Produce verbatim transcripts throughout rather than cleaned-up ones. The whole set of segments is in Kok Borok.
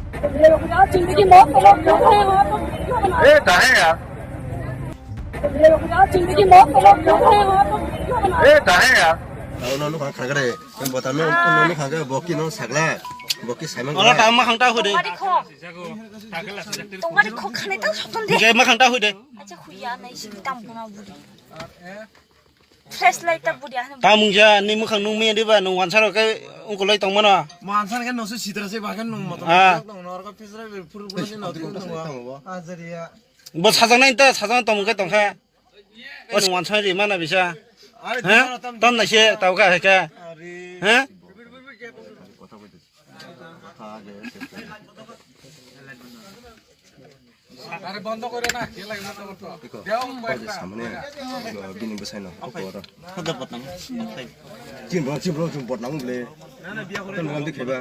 ये रुक जाओ, जिंदगी मौत का लोग क्यों है यहाँ पर? क्यों बना? ए, कहाँ है यार? ये रुक जाओ, जिंदगी मौत का लोग क्यों है यहाँ पर? क्यों बना? ए, कहाँ है यार? Tao no nukha khakre, bota no, no nukha khe boki no sakla, boki saimang Ola kha. Tao ma khang ta hui de. Tongmari kho. Tongmari kho khane ta soton de. Ge ma khang ta hui de. Acha huya nai sing tam bona budi. Fresh light ta budi ahne. Ta mungja ni mukhang nung me de ba nung wansaro khe ungko lai tong mano. Mansan khe no se sitra se ba khe nung moto. Ah. Nung nor ko pisra pur pur ni no tu nung. Ajariya. Bo sajang nai ta sajang tong khe tong kha. O nung wansai ri mana bisa. Are Ha? Tam nai se tau kha hai kha. Are. Ha? আরে বন্ধ করে না, কে লাগে না তোমার তো? দেখো, দেও কয়েকটা। সামনে, আহ, bini bwsai no, kok oro. Khuda botnang. Chini bro, chini bro, chini botnang bole. না, না, বিয়া করে Kan bang dikhe ba.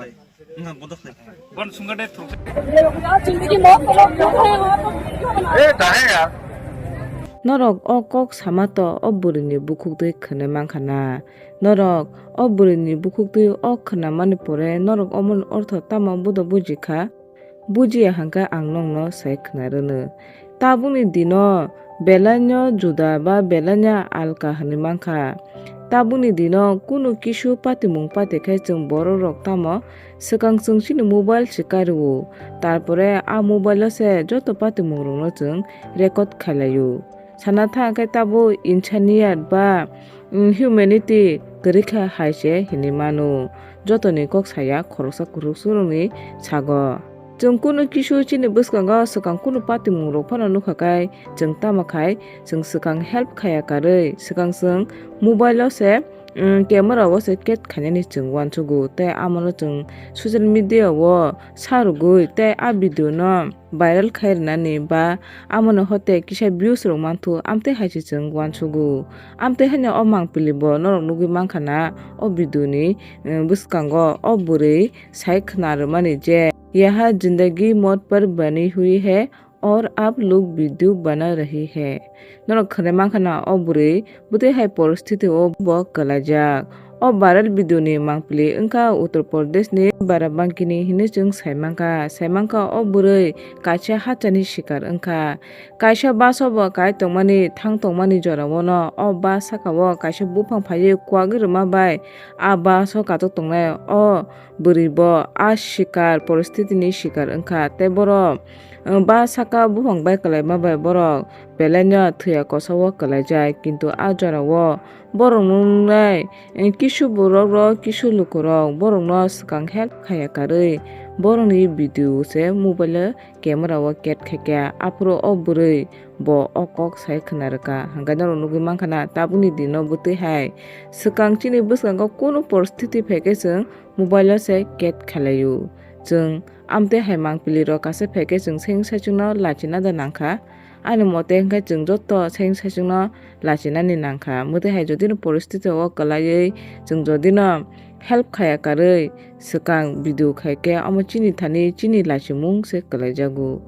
Na, bodo khlai. Bon sunga de thuk. ये रुक जाओ, जिंदगी मौत का लोग क्यों है यहाँ पर? क्यों बना? ए, कहाँ है यार? Norok o kok sama to o bwrwini bukhuk twi khwnwi mankha na. Norok o bwrwini bukhuk twi o khwnamani pore norok omoni ortho tamo bodo buji kha? Bujiya hwnkhe ang nokno sai khna rwno. Tabukni dino belaino juda ba belaino alka hwnwi mankha. Tabukni dino kunu kisu patimung patikhai chwng borokrok tamo swkang chwng chini mobile se kariwo, tarpore a mobile o se joto patimungrokno chwng record khailaio. Sana thang khe tabuk insaniyat ba, mm, humanity kwrwi kha hai se hinwi mano. Jotoni kok saya khoroksa kwrwksurokni sago. Chwng kunu kisu chini bwskango swkang kunu patimung rok phano nukha khe chwng tamo khai chwng swkang help khaya karwi swkang chwng mobile o se, mm, camera o se ket khainani chwng uansugo tei amono chwng social media o sa rwgwi tei a video no viral khai rwnani ba amono hote kisa views rok manthu amtwi hai se chwng uansugo. Amtwi haino o mangpili bo norok nugwi mankha na o video ni, eh, bwskango o bwrwi sai khna rwmani je, "Yaha zindagi maut par bani hui hai aur aap log video bana rahi hai." Norok khwnwi mankha na o bwrwi bwtwi hai poristhiti o bo kwlaijak. O viral video ni mangpili wngkha Uttar Pradesh ni Barabanki ni hinwi chwng sai mankha. Sai mankha o bwrwi kaisa hachani sikar wngkha. Kaisa bus o bo kai tongmani, thang tongmani jora o no o bus saka o kaisa buphang phaiwi kwagwi rwma bai a bus o katok tongnai o bwrwi bo a sikar poristhiti ni sikar wngkha. Tei borok, uh, bus saka buphang bai kwlaima bai borok belai no thwiya kosa o kwlaijak, kintu a jora o borok nungnai, eh, kisu borok rok, kisu lukurok borokno swkang help khaya karwi borokni video se mobile o camera o ket khaikha. Aphuru o bwrwi bo o kok sai khna rwkha. Hwnkhe norok nugwi mankha na tabukni dino bwtwi hai swkang chini bwskango kunu poristhiti phaikhe chwng mobile o se ket khailaio. Chwng amtwi hai mangpili rok kaisa phaikhe chwng seng saichung no lachina da nangkha. Ani mote hwnkhe chwng joto seng saichung no lachinani nangkha. Mwtwi hai jodi no poristhiti o kwlaiwi chwng jodi no help khaya karwi swkang video khaikhe omo chini thani chini lachimung se kwlaijago.